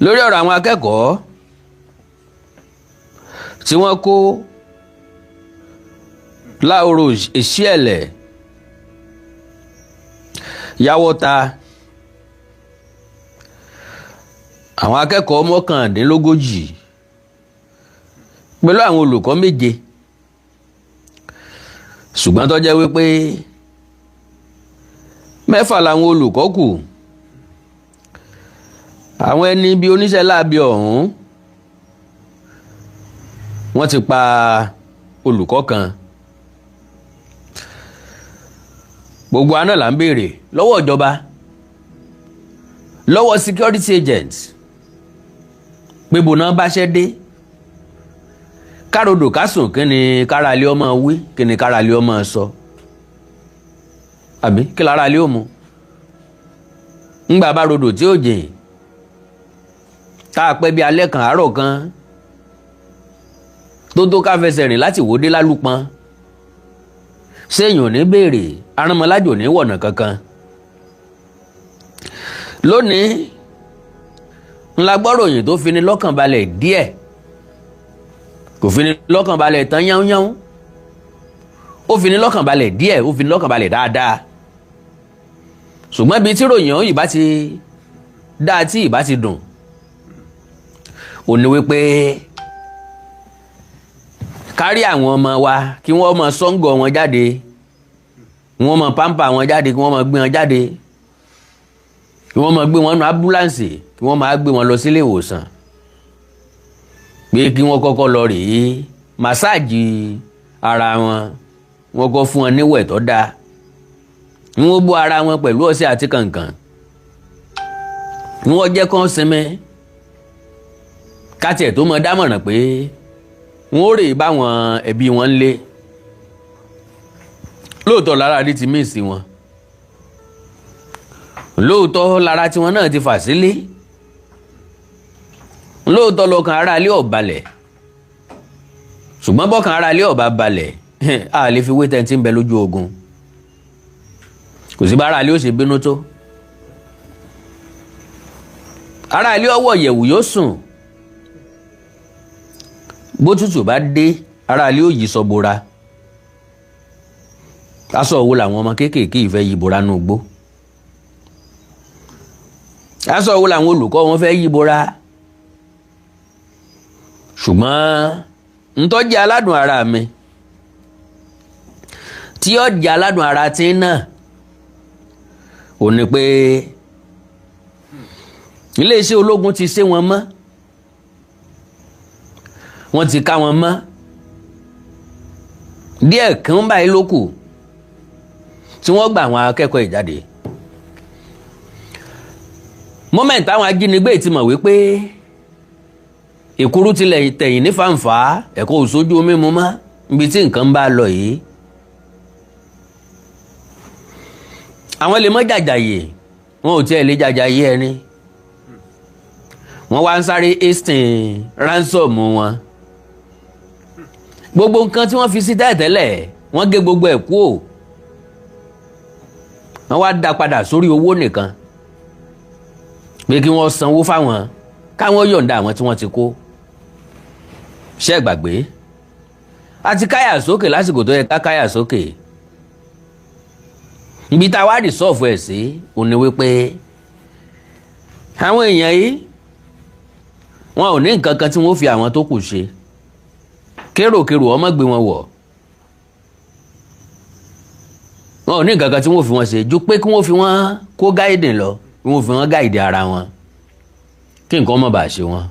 Lórí ọ̀rọ̀ àwọn akẹ́kọ̀ọ́ tí wọ́n kó Láhoro Èsíẹ̀lẹ̀, Yàwọ́ta, àwọn akẹ́kọ̀ọ́ 39 pẹ̀lú àwọn olùkọ́ 7, ṣùgbọ́n tó jẹ́ wípé 6 làwọn olùkọ́ kù. Àwọn ẹni bíi oníṣẹ́ láabi ọ̀hún, wọ́n ti pa olùkọ́ kan. Gbogbo àná là ń béèrè lọ́wọ́ ìjọba, lọ́wọ́ security agents, pé bò náà báṣẹ́ dé, károdò kásùn, kí ni káralé ọmọ wí, kí ni káralé ọmọ sọ, àbí kí lára lé òmu ńgbà bá rodò tí ó jìn, tá a pẹ́ bí alẹ́ kan àárọ̀ kan tó tó ká fẹsẹ̀ rìn láti wò dé lálùpọ̀n, séèyàn ò ní béèrè, aránmọlájò ní wọ̀nà kankan. Lónìí ńlá gbọ́ròyìn tó fini lọ́kàn balẹ̀ díẹ̀, kò fini lọ́kàn balẹ̀ tán yánnyán, ó fini lọ́kàn balẹ̀ díẹ̀, ó fini lọ́kàn balẹ̀ dáadáa. Ṣùgbọ́n ibi tí ròyìn ọ̀hún ìbá ti dáa, tí ìbá ti dùn, ò ní wípé kárí àwọn ọmọ wa kí wọ́n mọ sọ́ngọ̀ wọn jáde, wọ́n mọ pampa wọn jáde, kí wọ́n mọ gbé wọn jáde, kí wọ́n mọ gbé wọn nu ambulance, kí wọ́n máa gbé wọn lọ sílé ìwòsàn, pé kí wọ́n kọ́kọ́ lọ rèé màsáàjì ara wọn, wọ́n kọ́ fún wọn níwẹ̀ tó dáa, wọ́n bó ara wọn pẹ̀lú ọṣẹ àti kànkàn, wọ́n jẹ́ kán sinmi, kátiẹ̀ tó mọ dámọ̀ràn pé wọ́n ó rè báwọn ẹbí wọn ń lé. Lóòótọ́ lára rí ti míì sí wọn, lóòótọ́ lára tiwọn náà ti fà sílé, lóòótọ́ lọ́kàn ara ilé ò balẹ̀, ṣùgbọ́n bọ́kàn ara ilé ò bá balẹ̀, a lè fi wé tẹ́ntì ń bẹ lójú ogun. Kò sí bá ara ilé ó ṣe bínú tó, ara ilé ọwọ́ yẹ̀wù yóò sùn, bótútù bá dé, ara ilé ó yí sọ bora. Aṣọ wo làwọn ọmọ kéékèèké yìí fẹ́ yí bora nù gbó? Aṣọ wo làwọn olùkọ́ wọn fẹ́ yí bora? Ṣùgbọ́n ntọ́jú aládùn ara mi tí ó jẹ́ aládùn ara tí náà ò ní pé iléeṣẹ́ ológun ti ṣe wọn mọ́, wọ́n ti ká wọn mọ́ díẹ̀ kan báyìí ló kù tí wọ́n gba àwọn akẹ́kọ̀ọ́ ìjáde. Moment táwọn ajínigbé ti mọ̀ wípé ìkúrú tilẹ̀ tẹ̀yìn ní fàǹfà, ẹ̀kọ́ òṣojú omi mu mọ́ níbi tí nǹkan bá lọ yìí, àwọn lè mọ́ jàjàyè, wọn ò tiẹ̀ lè jàjàyè ẹni, wọ́n wá ń sáré hasten ransom wọn. Gbogbo nǹkan tí wọ́n fi sí tẹ́lẹ̀tẹ́lẹ̀, wọ́n gé gbogbo ẹ̀ kúò, wọ́n wá dá padà sórí owó nìkan, pé kí wọ́n sanwó fáwọn káwọn yọ̀ǹda àwọn tí wọ́n ti kó. Ṣé ẹ gbàgbé àti káyà sókè lásìkò tó yẹ ká káyà sókè? Ibi tá a wá rìsọ́ọ̀fù ẹ̀ sí òun ni wípé àwọn èèyàn yìí, wọn ò ní nǹkan kan tí wọ́n fi àwọn tó kù ṣe, kéròkérò ọmọ gbé wọn wọ̀, wọn ò ní nǹkan kan tí wọ́n fi wọn ṣe ju pé kí wọ́n fi wọn kó gáìdì lọ, kí wọ́n fi wọn gáìdì ara wọn, kí nǹkan má bàa ṣe wọn.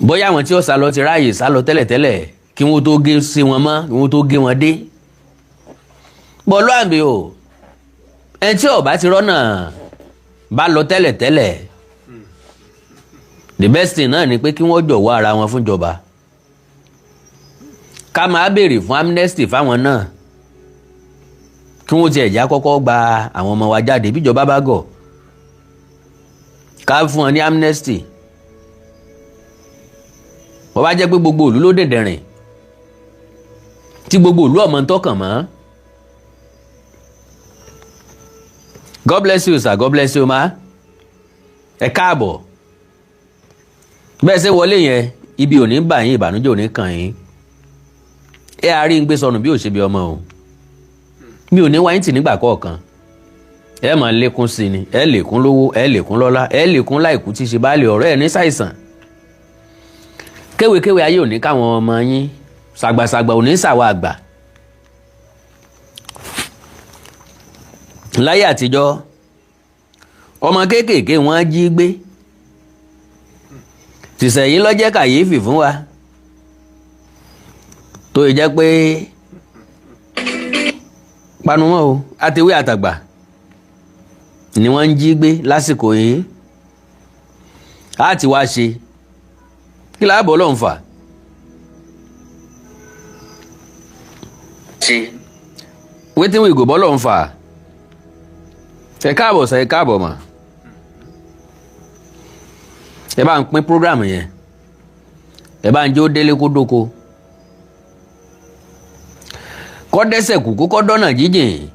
Bóyá àwọn tí ó sá lọ ti ráàyè sá lọ tẹ́lẹ̀tẹ́lẹ̀ kí wọ́n tó gé sí wọn mọ́, kí wọ́n tó gé wọn dé. Bọ́lú àbí o, ẹni tí ó bá ti rọ́nà bá lọ tẹ́lẹ̀tẹ́lẹ̀, the best thing náà ni pé kí wọ́n jọ̀wọ́ ara wọn fúnjọba, ká máa béèrè fún amnesty fáwọn náà, kí wọ́n tiẹ̀ já kọ́kọ́ gba àwọn ọmọ wa jáde. Bíjọba bá gọ̀, ká fún wọn ní amnesty. Wọ́n bá jẹ́ pé gbogbo ìlú ló dẹ̀dẹ̀rìn tí gbogbo ìlú ọmọ ń tọkàn mọ́. God bless you sir, God bless you ma. Ẹ káàbọ̀. Bẹ́ẹ̀ ṣe wọlé yẹn, ibi ò ní bà yín, ìbànújẹ́ ò ní kàn yín. Ẹ àárín ń gbé sọnù bí ò ṣe bí ọmọ o. Mi ò ní wáyé tì nígbà kọ̀ọ̀kan. Ẹ máa lékún sí ni, ẹ lékún lówó, ẹ lékún lọ́lá, ẹ lékún láìkú tí ṣe báàlì ọ̀rọ̀ ẹ ní ṣàìsàn. Kéwékéwé ayé ò ní káwọn ọmọ yín, ṣàgbàṣàgbà ò ní ṣàwọ̀ àgbà. Láyé àtijọ́, ọmọ kéékèèké wọ́n jí gbé. Tìṣẹ̀yìn ló jẹ́ kàyéfì fún wa tó yẹ jẹ́ pé panumọ́ o, àtẹ̀wé àtàgbà ni wọ́n ń jí gbé lásìkò yìí. Á ti wá ṣe kí láàbọ̀ ló ń fà. Ṣe. Wetin we go bọ́ ló ń fà. Ẹ káàbọ̀ sir, ẹ káàbọ̀ mà. Ẹ bá ń pín program yẹn, ẹ bá ń jó délé kó dóko, kọ́ dẹ́sẹ̀ kù kó kọ́ dọ́nà jíjìn.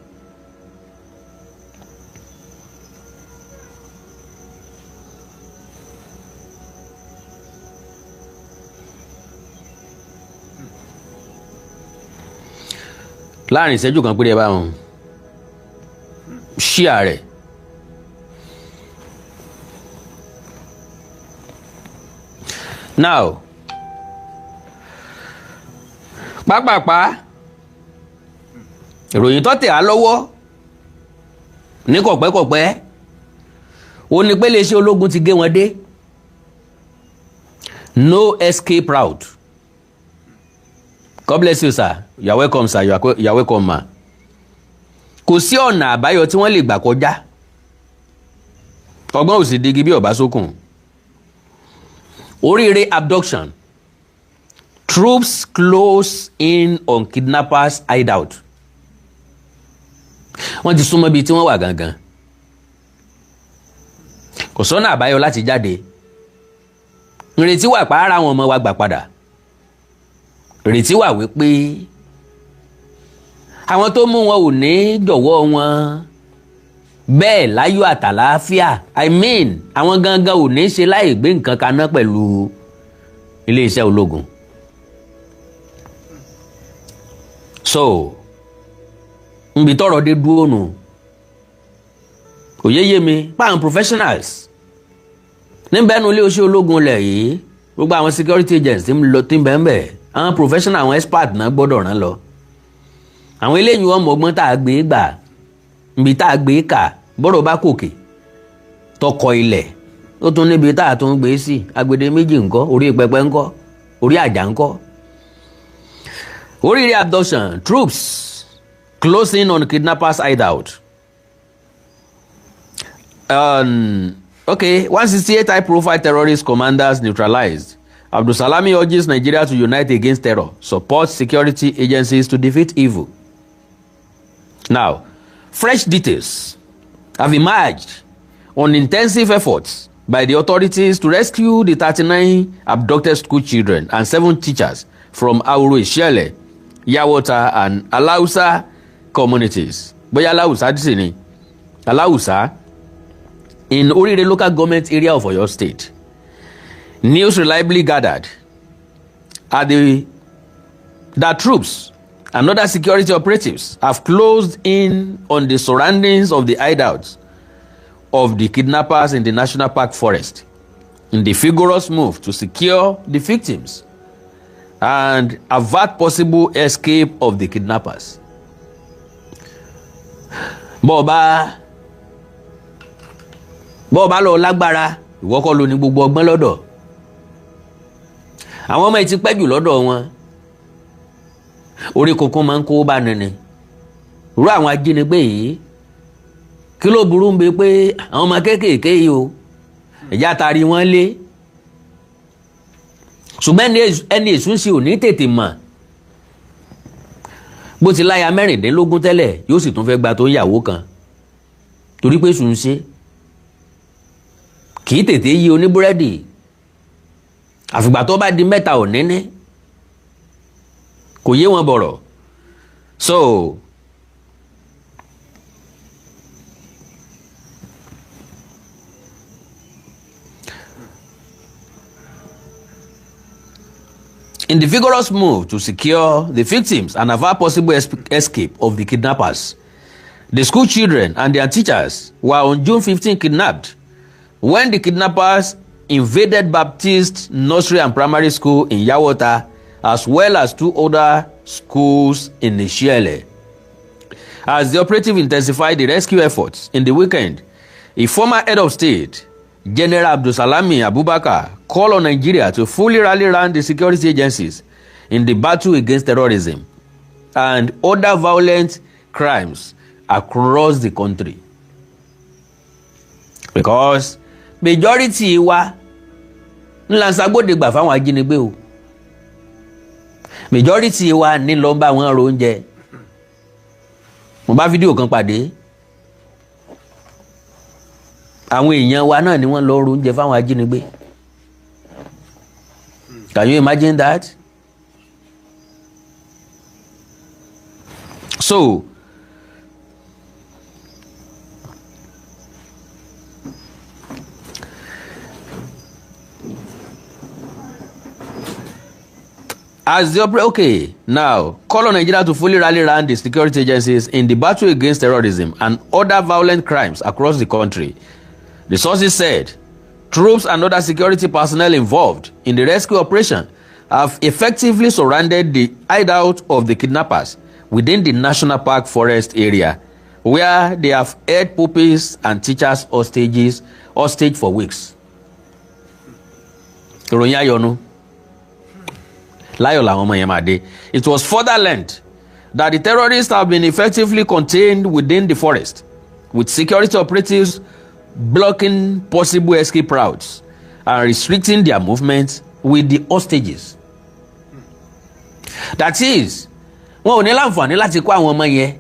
Láàrin ìṣẹ́jú kan péré, ẹ bá wọn ṣíà rẹ̀. Now, pápápá, ìròyìn tó tẹ̀ á lọ́wọ́ ní kọ̀pẹ́kọ̀pẹ́ ó ní pé iléeṣẹ́ ológun ti gé wọn dé, no escape route. God bless you, sir. You are welcome, sir. You are welcome, ma. Kò sí ọ̀nà àbáyọ tí wọ́n lè gbà kọjá. Ọgbọ́n ò sì digi bí ọ̀bá sókùn. Oríire abduction: troops close in on kidnappers' hideout. Wọ́n ti súnmọ́ ibi tí wọ́n wà gangan, kò sọ́nà àbáyọ láti jáde. Ìrètí wà pààrà àwọn ọmọ wa gbà padà. Ìrètí wà wípé àwọn tó mú wọn ò ní jọ̀wọ́ wọn bẹ́ẹ̀ láyọ̀ àtàlàáfíà. I mean, àwọn gangan ò ní ṣe láì gbé nǹkan kaná pẹ̀lú iléeṣẹ́ ológun. So nbi tọ́rọ̀ dé dúró nù, òye yé mi pa àwọn professionals níbẹ̀ nu iléeṣẹ́ ológun lẹ̀ yìí, gbogbo àwọn security agents tí ń lọ tí ń bẹ̀ ń bẹ̀, àwọn professional, àwọn expert náà gbọ́dọ̀ rán lọ. Àwọn eléyìí wọn mọ ọgbọ́n tá a gbé gbà, níbi tá a gbé kà, bọ́rọ̀ bá kòkè tọkọ ilẹ̀, ó tún níbi tá a tún gbé sí agbede méjì ńkọ́, orí pẹpẹ ńkọ́, orí àjà ńkọ́. Oríire abduction: troops closing on kidnappers' hideout. Okay, 168 high-profile terrorist commanders neutralized. Abdulsalami urges Nigeria to unite against terror, support security agencies to defeat evil. Now, fresh details have emerged on intensive efforts by the authorities to rescue the 39 abducted school children and 7 teachers from Auro Isiele, Yawota and Alausa communities. Bóyá Alausa sì ni Alausa in Orire Local Government Area of Oyo State. News reliably gathered are the that troops and other security operatives have closed in on the surroundings of the hideouts of the kidnappers in the National Park forest in the vigorous move to secure the victims and avert possible escape of the kidnappers. Bọ́ọ̀ bá lọ lágbára, ìwọ kọ́ ló ní gbogbo ọgbọ́n lọ́dọ̀. Àwọn ọmọ yìí ti pẹ́ jù lọ́dọ̀ wọn, orí kunkun máa ń kó bá nini irú àwọn ajínigbé yìí. Kí ló burú ń bẹ pé àwọn ọmọ kéékèèké yìí o, ẹ̀já tari wọn lé? Ṣùgbọ́n ẹni èṣù ń ṣe ò ní tètè mọ̀. Bó ti láya 16 tẹ́lẹ̀, yóò sì tún fẹ́ gba tó ń yàwó kan, torí pé èṣù ń ṣe kì í tètè yí oníbúrẹ́dì, àfìgbà tó bá di mẹ́ta ò níní kò yé wọn bọ̀rọ̀. So In the vigorous move to secure the victims and avert possible escape of the kidnappers, the school children and their teachers were on June 15 kidnapped when the kidnappers invaded Baptist Nursery and Primary School in Yawota, as well as two other schools in Ishiele. As the operative intensified the rescue efforts in the weekend, a former head of state, General Abdulsalami Abubakar, called on Nigeria to fully rally round the security agencies in the battle against terrorism and other violent crimes across the country. Because majority wa ńlá ń ṣagbódegbà fáwọn ajínigbé o. Majority wa ní lọ ń bá wọn ro oúnjẹ. Mo bá fídíò kan pàdé, àwọn èèyàn wa náà ni wọ́n lọ ro oúnjẹ fáwọn ajínigbé. Can you imagine that? So as the okay, now call on Nigeria to fully rally round the security agencies in the battle against terrorism and other violent crimes across the country. The sources said troops and other security personnel involved in the rescue operation have effectively surrounded the hideout of the kidnappers within the National Park forest area, where they have held pupils and teachers hostage for weeks. Ìròyìn ayọ̀nu láyọ̀ làwọn ọmọ yẹn máa dé. It was further learned that the terrorists have been effectively contained within the forest, with security operatives blocking possible escape routes and restricting their movement with the hostages. That is, wọn ò ní láǹfààní láti kó àwọn ọmọ yẹn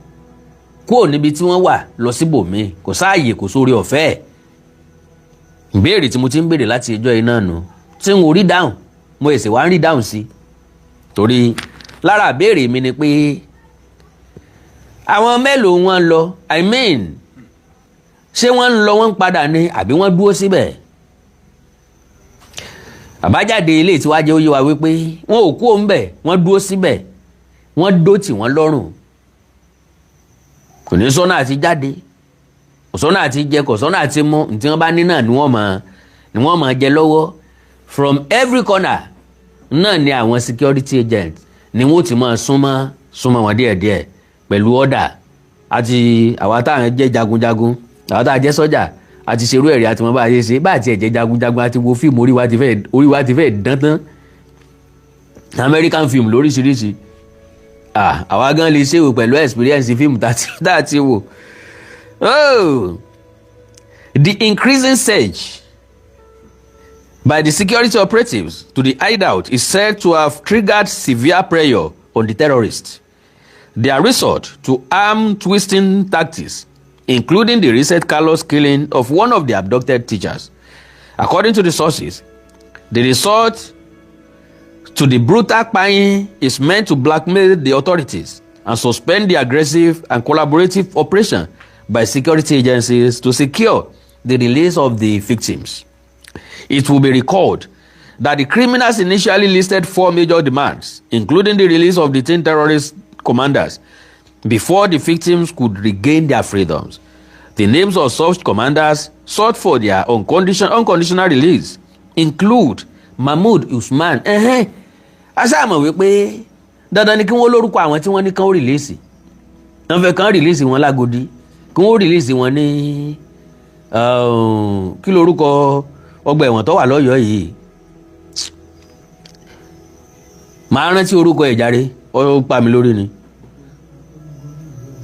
kúrò níbi tí wọ́n wà lọ síbòmíì. Kò sáàyè, kò sórí ọ̀fẹ́ ẹ̀. Ìbéèrè tí mo ti ń béèrè láti ìjọ iná nu tí n ò rí dáhùn, mo èsì wá ń rí dáhùn sí, torí lára ìbéèrè mi ni pé àwọn mélòó wọn lọ? I mean, ṣé wọ́n ń lọ, wọ́n ń padà ni, àbí wọ́n dúró síbẹ̀? Àbájáde ilé tí wàá jẹ́ ó yé wa wípé wọn ò kú òun bẹ̀, wọ́n dúró síbẹ̀, wọ́n dó tì wọ́n lọ́rùn. Kò ní sọ́nà àti jáde, kò sọ́nà àti jẹ, kò sọ́nà àti mú. Ní tí wọ́n bá ní náà ni wọ́n máa jẹ lọ́wọ́. From every corner náà ni àwọn security agents ni wọ́n ti máa súnmọ́ súnmọ́ wọn díẹ̀díẹ̀ pẹ̀lú ọ̀dà àti àwa tá à ń jẹ́ jagunjagun, àwa tá à jẹ́ sọ́jà àti ṣerú ẹ̀rí àti wọn bá a ṣe ṣe bá àti ẹ̀jẹ̀ jagunjagun àti wo fíìmù, orí wa ti fẹ́ dán tán, American film lóríṣiríṣi. Ah, àwa gan lè ṣe wò pẹ̀lú experience fíìmù tá a ti wò. Oh, the increasing surge by the security operatives to the hideout is said to have triggered severe pressure on the terrorists. Their resort to arm twisting tactics, including the recent callous killing of one of the abducted teachers. According to the sources, the resort to the brutal buying is meant to blackmail the authorities and suspend the aggressive and collaborative operation by security agencies to secure the release of the victims. It will be recalled that the criminals initially listed four major demands, including the release of detained terrorist commanders, before the victims could regain their freedoms. The names of such commanders sought for their unconditional release include Mahmood Usman. Ẹ̀hẹ́n, a ṣáà mọ̀ wípé dandan ni kí wọ́n lórúkọ àwọn tí wọ́n ní kán ó release. Wọ́n fẹ́ kán release wọn lágodi, kí wọ́n release wọn ní, kí lórúkọ ọgbà ẹ̀wọ̀n tó wà lọ́yọ̀ọ́ yìí? Màá rántí orúkọ ẹ̀ járe, ó pa mi lórí ni.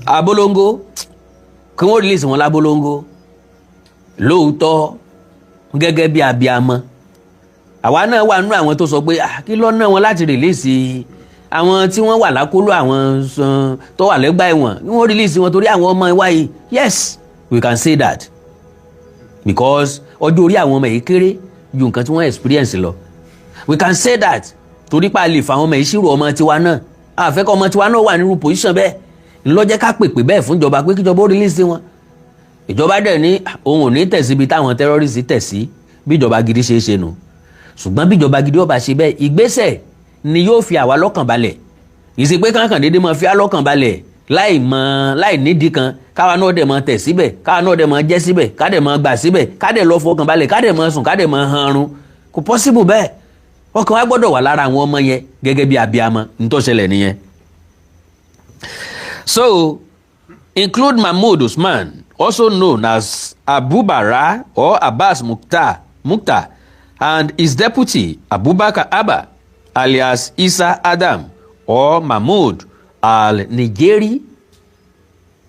Abolongo, kí wọ́n release wọn lábolongo. Lóòótọ́, gẹ́gẹ́ bí abiamọ, àwa náà wà nínú àwọn tó sọ pé, ah, kí ló ná wọn láti release àwọn tí wọ́n wà lákọlò, àwọn tó wà lẹ́gbà ẹ̀wọ̀n, kí wọ́n release wọn torí àwọn ọmọ wa yìí. Yes, we can say that because ọjọ́ orí àwọn ọmọ yìí kéré ju nǹkan tí wọ́n experience lọ. We can say that torí pa lè fa àwọn ọmọ yìí ṣírò ọmọ tiwa náà, àfẹ́kọ́ ọmọ tiwa náà wà nírú position bẹ́ẹ̀. Ńlọ́jẹ́ ká pèpè bẹ́ẹ̀ fún ìjọba pé kíjọba ó release wọn. Ìjọba dẹ̀ ní òun ò ní tẹ̀sí ibi táwọn terrorist tẹ̀ sí. Bí ìjọba gidi ṣe é ṣe nù. Ṣùgbọ́n bí ìjọba gidi ó bá ṣe bẹ́ẹ̀, ìgbésẹ̀ ni yóò fi àwa lọ́kàn balẹ̀. Ìsì pé kankan déédéé máa fi á lọ́kàn balẹ̀ láì mọ láì nídìí kan, káwa náà dẹ̀ máa tẹ̀ síbẹ̀, káwa náà dẹ̀ máa jẹ́ síbẹ̀, ká dẹ̀ máa gbà síbẹ̀, ká dẹ̀ lọ fọkàn balẹ̀, ká dẹ̀ máa sùn, ká dẹ̀ máa hanrun. Kò possible bẹ́ẹ̀. Ọkàn wa gbọ́dọ̀ wà lára àwọn ọmọ yẹn gẹ́gẹ́ bí abiyamọ. Ní tó ṣẹlẹ̀ nìyẹn. So include Mahmood Usman, also known as Abu Bara or Abbas Mukhtar, and his deputy Abubakar Abba, alias Isa Adam or Mahmood Al-Nigeri.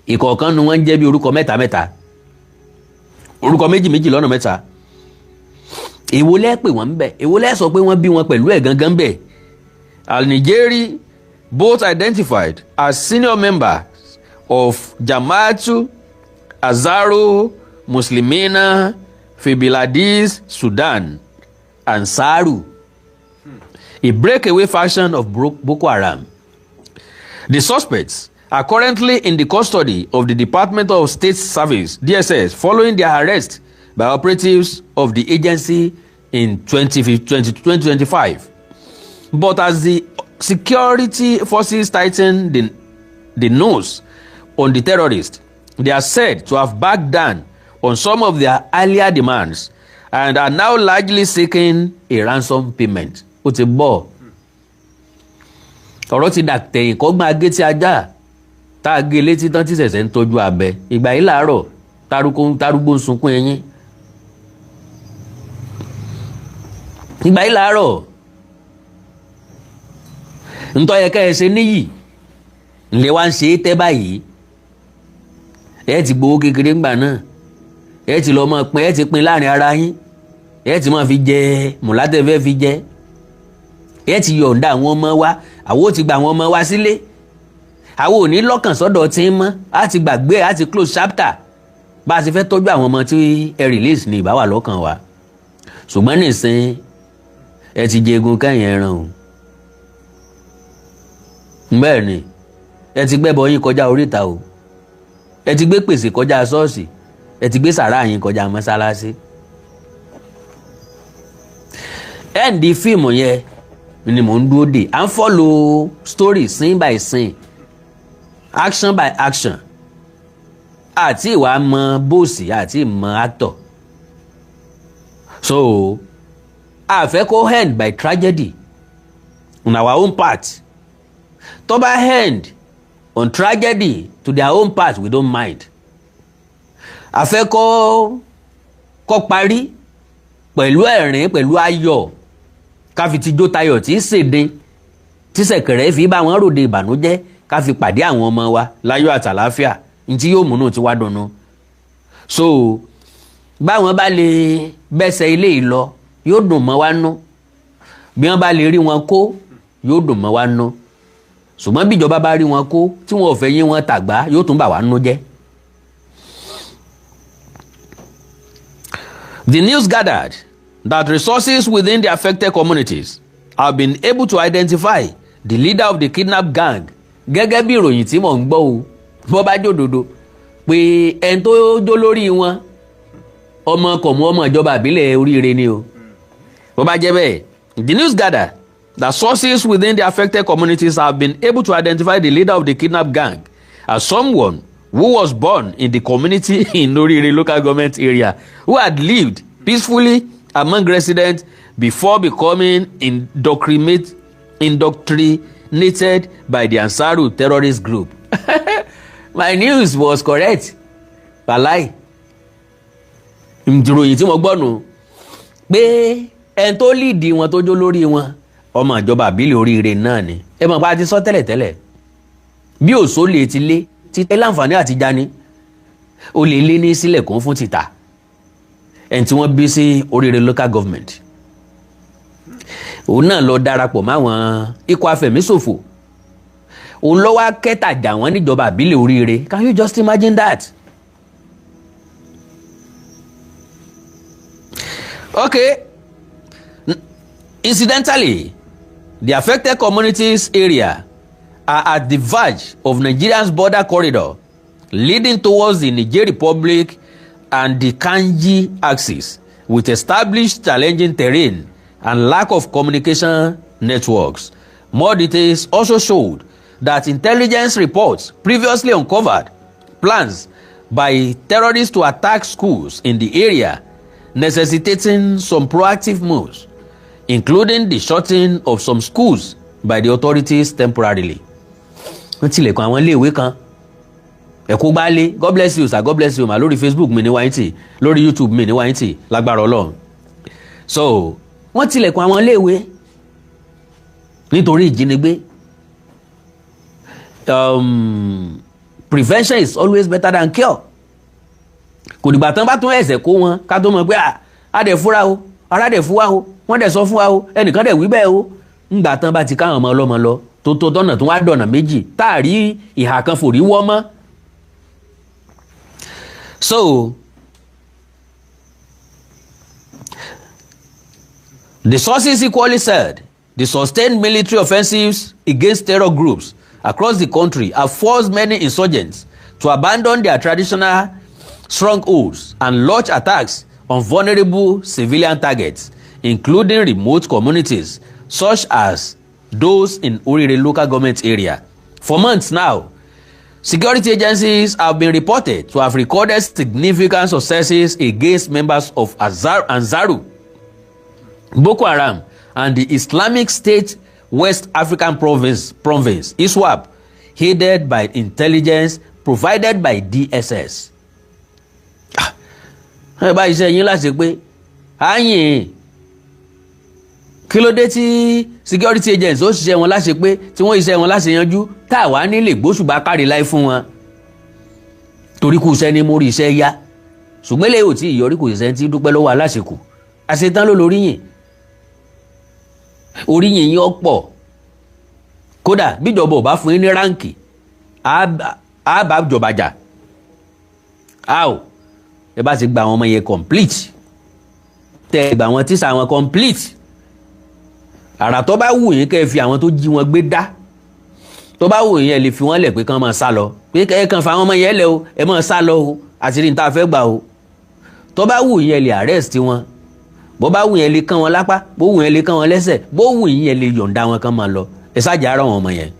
Ìkọ̀ọ̀kan nu wọ́n ń jẹ́ bí orúkọ mẹ́ta mẹ́ta, orúkọ méjì méjì lọ́nà mẹ́ta. Èwo lẹ́ pè wọ́n ń bẹ̀? Èwo lẹ́ sọ pé wọ́n bí wọn pẹ̀lú ẹ̀ gangan bẹ̀? Al-Nigeri, both identified as senior members of Jama'atu Ansarul Muslimina Fibiladis Sudan, Ansaru, a breakaway faction of Boko Haram. The suspects are currently in the custody of the Department of State Service, DSS, following their arrest by operatives of the agency in 2025. But as the security forces tighten the noose on the terrorists, they are said to have backed down on some of their earlier demands and are now largely seeking a ransom payment. Ó ti bọ̀, ọ̀rọ̀ ti dà tẹ̀yìn kọ́gbọ́n agé tí ajá tá a gé létí tán tí ṣẹ̀ṣẹ̀ ń tọ́jú abẹ. Ìgbà yìí làárọ̀ tarúgbó ń sunkún ẹyín. Ìgbà yìí làárọ̀ ntọ́ yẹ ká ẹ ṣe níyì ńlẹ̀ wá ń ṣe é tẹ́ báyìí. Ẹ ti gbowó kékeré ńgbà náà, ẹ ti lọ máa pín, ẹ ti pín láàrin ara yín, ẹ ti máa fi jẹ mùlátẹ́fẹ́ fi jẹ, ẹ ti yọ̀ǹda àwọn ọmọ wa. Àwọn ò ti gba àwọn ọmọ wa sílé, àwọn ò ní lọ́kàn sọ́dọ̀ tí ń mọ́. Á ti gbàgbé, á ti close chapter. Bá a ti fẹ́ tọ́jú àwọn ọmọ tí ẹ release ní ìbá wà lọ́kàn wa. Ṣùgbọ́n nísìn, ẹ ti jẹ egun kẹ́yìn ẹran o. Bẹ́ẹ̀ ni, ẹ ti gbẹ́bọ yín kọjá oríta o, ẹ ti gbé pèsè kọjá ṣọ́ọ̀ṣì, ẹ ti gbé sàrá yín kọjá mọ́sálásí. End fíìmù yẹn ni mò ń dúró dè. À ń follow story scene by scene, action by action. Àti ìwà mọ bóòsì àti ìmọ̀ actor, so a fẹ́ kó end by tragedy on our own part. Tó bá end on tragedy to their own part, we don't mind. A fẹ́ kó parí pẹ̀lú ẹ̀rín, pẹ̀lú ayọ̀, ká fi tijó tayọ̀ tí í ṣèdè tí ṣẹ̀kẹ̀rẹ̀ fi bá wọn ròde ìbànújẹ́, ká fi pàdé àwọn ọmọ wa láyọ̀ àtàláfíà, ntí yóò múnú tí wá dunnú. So báwọn bá lè bẹ́sẹ̀ ilé yìí lọ, yóò dùn mọ́ wa nú. Bí wọ́n bá lè rí wọn kó, yóò dùn mọ́ wa nú. Ṣùgbọ́n bí ìjọba bá rí wọn kó tí wọn ò fẹ́ yín wọn tàgbá, yóò tún bà wá nú jẹ́. The news gathered that resources within the affected communities have been able to identify the leader of the kidnap gang. Gẹ́gẹ́ bí ìròyìn tí mò ń gbọ́ o, bó bá jòdòdò pé ẹni tó jó lórí wọn, ọmọ kọ̀mú, ọmọ ìjọba àbílẹ̀ Oríire ni o. Bó bá jẹ́ bẹ́ẹ̀, the news gathered that sources within the affected communities have been able to identify the leader of the kidnap gang as someone who was born in the community in Orire Local Government Area, who had lived peacefully among residents before becoming indoctrinated by the Ansaru terrorist group. My news was correct. Wàláì, ìròyìn tí mo gbọ́ nù pé ẹni tó lead wọn, tó jó lórí wọn, ọmọ ìjọba àbílẹ̀ Oríire náà ni. Ẹ mọ̀ pé a ti sọ tẹ́lẹ̀tẹ́lẹ̀, bí òṣó lè ti lé títẹ́ láǹfààní àti jani, ó lè lé ní sílẹ̀kùn fún títà. Ẹni tí wọ́n bí sí Oríire Local Government, òun náà lọ darapọ̀ máwọn ikọ̀ afẹ̀míṣòfò, òun ló wá kẹtàjà wọn níjọba àbílẹ̀ Oríire. Can you just imagine that? Okay, incidentally, the affected communities area are at the verge of Nigeria's border corridor leading towards the Niger Republic and the Kanji axis, with established challenging terrain and lack of communication networks. More details also showed that intelligence reports previously uncovered plans by terrorists to attack schools in the area, necessitating some proactive moves, including the shutting of some schools by the authorities temporarily. Wọ́n tilẹ̀kùn àwọn iléèwé kan ẹ̀kú gbálé. God bless you, sir. God bless you, ma. Lórí Facebook mi ní wáyé, lórí YouTube mi ní wáyé, lágbára Ọlọ́run. So wọ́n tilẹ̀kùn àwọn iléèwé nítorí ìjínigbé. Prevention is always better than cure. Kò dìgbà tán bá tún ẹsẹ̀ kó wọn ká tó mọ̀ pé a dẹ̀ fúra o, ara dẹ̀ fún wa o, wọ́n dẹ̀ sọ fún wa o, ẹnìkan dẹ̀ wí bẹ́ẹ̀ o. Ńgbà tán bá ti káwọn ọmọ ọlọ́mọ lọ tó tó tọ́nà tó wá dọ̀nà méjì tá a rí ìhà kan fòrí wọ́ mọ́. So the sources equally said the sustained military offensives against terror groups across the country have forced many insurgents to abandon their traditional strongholds and launch attacks on vulnerable civilian targets, including remote communities such as those in Orire Local Government Area. For months now, security agencies have been reported to have recorded significant successes against members of Ansaru, Boko Haram, and the Islamic State West African Province, ISWAP, aided by intelligence provided by DSS. Ẹ bá iṣẹ́ yín láti pé àyìn, kí ló dé tí security agents ó ṣiṣẹ́ wọn láṣẹ pé tí wọ́n iṣẹ́ wọn láṣẹ yanjú, tá a wá nílé gbóṣùbà kárí láì fún wọn, torí kù iṣẹ́ ní mórí iṣẹ́ yá, ṣùgbọ́n eléyìí ò tí ì yọrí. Kò sì tí dúpẹ́ lọ́wọ́ aláṣekù àṣetán ló lóríyìn, oríyìn yín ọ̀pọ̀. Kódà bíjọba ò bá fún yín ní rank, á bá jọba jà á ò. Ẹ bá ti gba àwọn ọmọ yẹn complete, tẹ ẹ gba àwọn tíṣà wọn complete, àrà tó bá wù yín kẹ́ ẹ fi àwọn tó jí wọn gbé dá, tó bá wù yín, ẹ lè fi wọ́n lẹ̀ pé kán máa sá lọ, pé ẹ kàn fa àwọn ọmọ yẹn lẹ̀ o, ẹ máa sá lọ o, àṣírí ní tá a fẹ́ gbà o. Tó bá wù yín, ẹ lè arrest wọn. Bó bá wù yín, ẹ lè kán wọn lápá. Bó wù yín, ẹ lè kán wọn lẹ́sẹ̀. Bó wù yín, ẹ lè yọ̀ǹda wọn kán máa lọ. Ẹ ṣáàjà ara wọn ọmọ yẹn.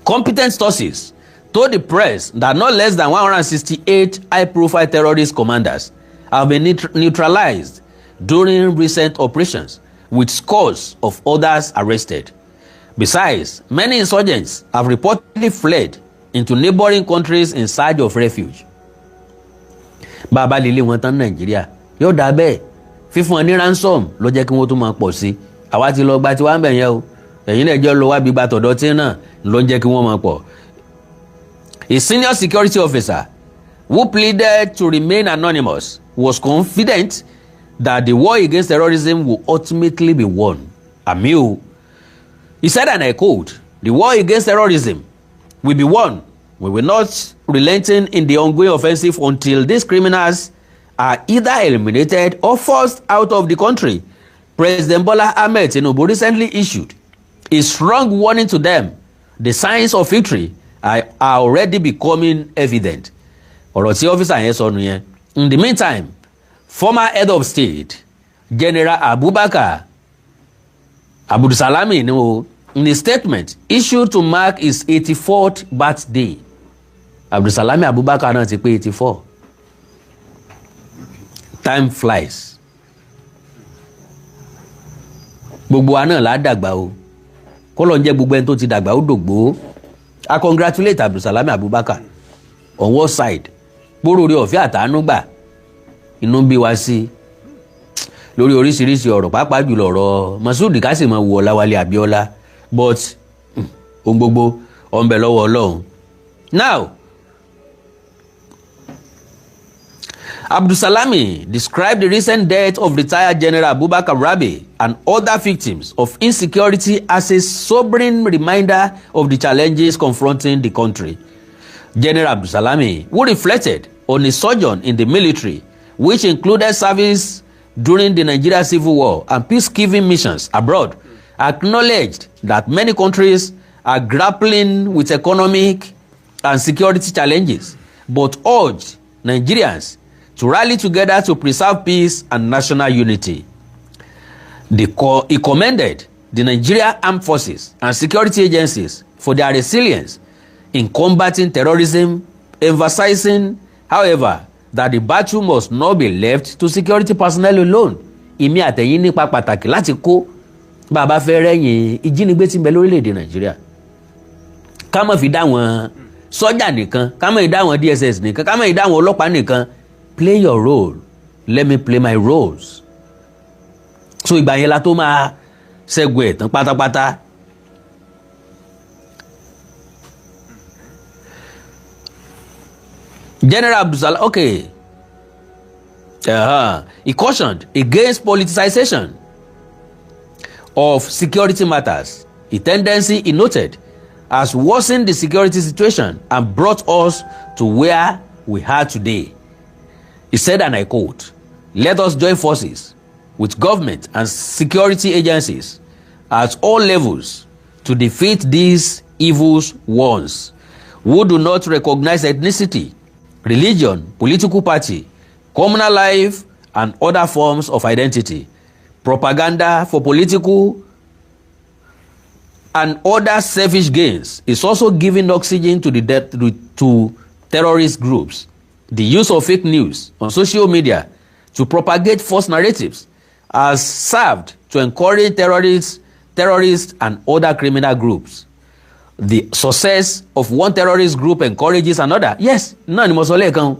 Competent sources told the press that not less than 168 high-profile terrorist commanders have been neutralized during recent operations, with scores of others arrested. Besides, many insurgents have reportedly fled into neighboring countries in search of refuge. Bàbá lè lé wọn tán Nàìjíríà, yóò dá bẹ́ẹ̀. Fífún wọn ní ransom ló jẹ́ kí wọ́n tún máa pọ̀ sí i. Àwa ti lọ gba tiwa ń bẹ̀ yẹn o, ẹ̀yin náà jẹ́ lọ wá bí gba tọ̀dọ̀ tí náà ló ń jẹ́ kí wọ́n máa pọ̀. A senior security officer who pleaded to remain anonymous was confident that the war against terrorism will ultimately be won. Àmín o. He said, and I quote, "The war against terrorism will be won. We will not relenting in the ongoing offensive until these criminals are either eliminated or forced out of the country. President Bola Ahmed Tinubu recently issued a strong warning to them. The signs of victory are already becoming evident." Ọ̀rọ̀ tí officer yẹn sọ nìyẹn. In the meantime, former head of state General Abubakar Abdulsalami ni o, in a statement issued to mark his 84th birthday. Abdulsalami Abubakar náà ti pé 84. Time flies. Gbogbo wa náà là á dàgbà o, kọ́lọ̀ ń jẹ́ gbogbo ẹni tó ti dàgbà ó dògbò. I congratulate Abdulsalami Abubakar on one side, gbóró orí ọ̀fẹ́ àtàánú gbà. Inú ń bí wa sí lórí oríṣiríṣi ọ̀rọ̀, pàápàá jùlọ ọ̀rọ̀ Masud Kásìmọ̀ wọ Ọláwálé Abíọ́lá, but ohun gbogbo ó ń bẹ lọ́wọ́ Ọlọ́run. Now, Abdulsalami described the recent death of retired General Abubakar Rabe and other victims of insecurity as a sobering reminder of the challenges confronting the country. General Abdulsalami, who reflected on his sojourn in the military, which included service during the Nigeria Civil War and peacekeeping missions abroad, acknowledged that many countries are grappling with economic and security challenges, but urged Nigerians to rally together to preserve peace and national unity. He commended the Nigeria Armed Forces and security agencies for their resilience in combating terrorism, emphasizing, however, that the battle must not be left to security personnel alone. Èmi àtẹ̀yin nípa pàtàkì láti kó bá a bá fẹ́ rẹ́yìn ìjínigbé tí ń bẹ lórílẹ̀‐èdè Nàìjíríà. Ká má fi dá wọn sọ́jà nìkan, ká má fi dá wọn DSS nìkan, ká má fi dá wọn ọlọ́pàá nìkan. Play your role, let me play my roles. So ìgbà yẹn la tó máa ṣẹ́gun ẹ̀ tán pátápátá. General Abdulsalam, okay, he cautioned against politicization of security matters, a tendency he noted has worsened the security situation and brought us to where we are today. He said, and I quote, "Let us join forces with government and security agencies at all levels to defeat these evils ones who do not recognize ethnicity, religion, political party, communal life, and other forms of identity. Propaganda for political and other selfish gains is also giving oxygen to terrorist groups. The use of fake news on social media to propagate false narratives has served to encourage terrorists and other criminal groups. The success of one terrorist group encourages another." Yes, náà ni mo sọ lẹ́ẹ̀kan o.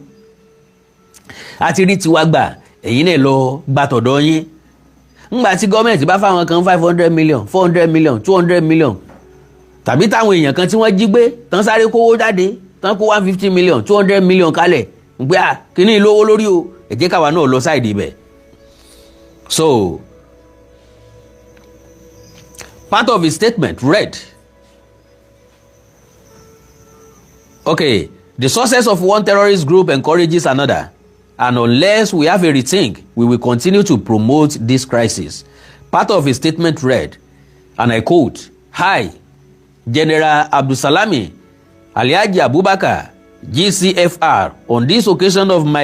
A ti rí tiwa gbà, ẹ̀yin náà lọ gba tọ̀dọ̀ yín. Ńgbà tí gọ́ọ̀mẹ̀ntì bá fáwọn kan 500 million, 400 million, 200 million, tàbí táwọn èèyàn kan tí wọ́n jí gbé tán sáré kówó jáde tán kó 150 million, 200 million kalẹ̀ gbé à kíní lówó lórí o, ẹ jẹ́ káwa náà lọ side ibẹ̀. So part of his statement read, okay, "The success of one terrorist group encourages another, and unless we have a rethink, we will continue to promote this crisis." Part of his statement read, and I quote, "Hi, General Abdulsalami Alhaji Abubakar, GCFR, on this occasion of my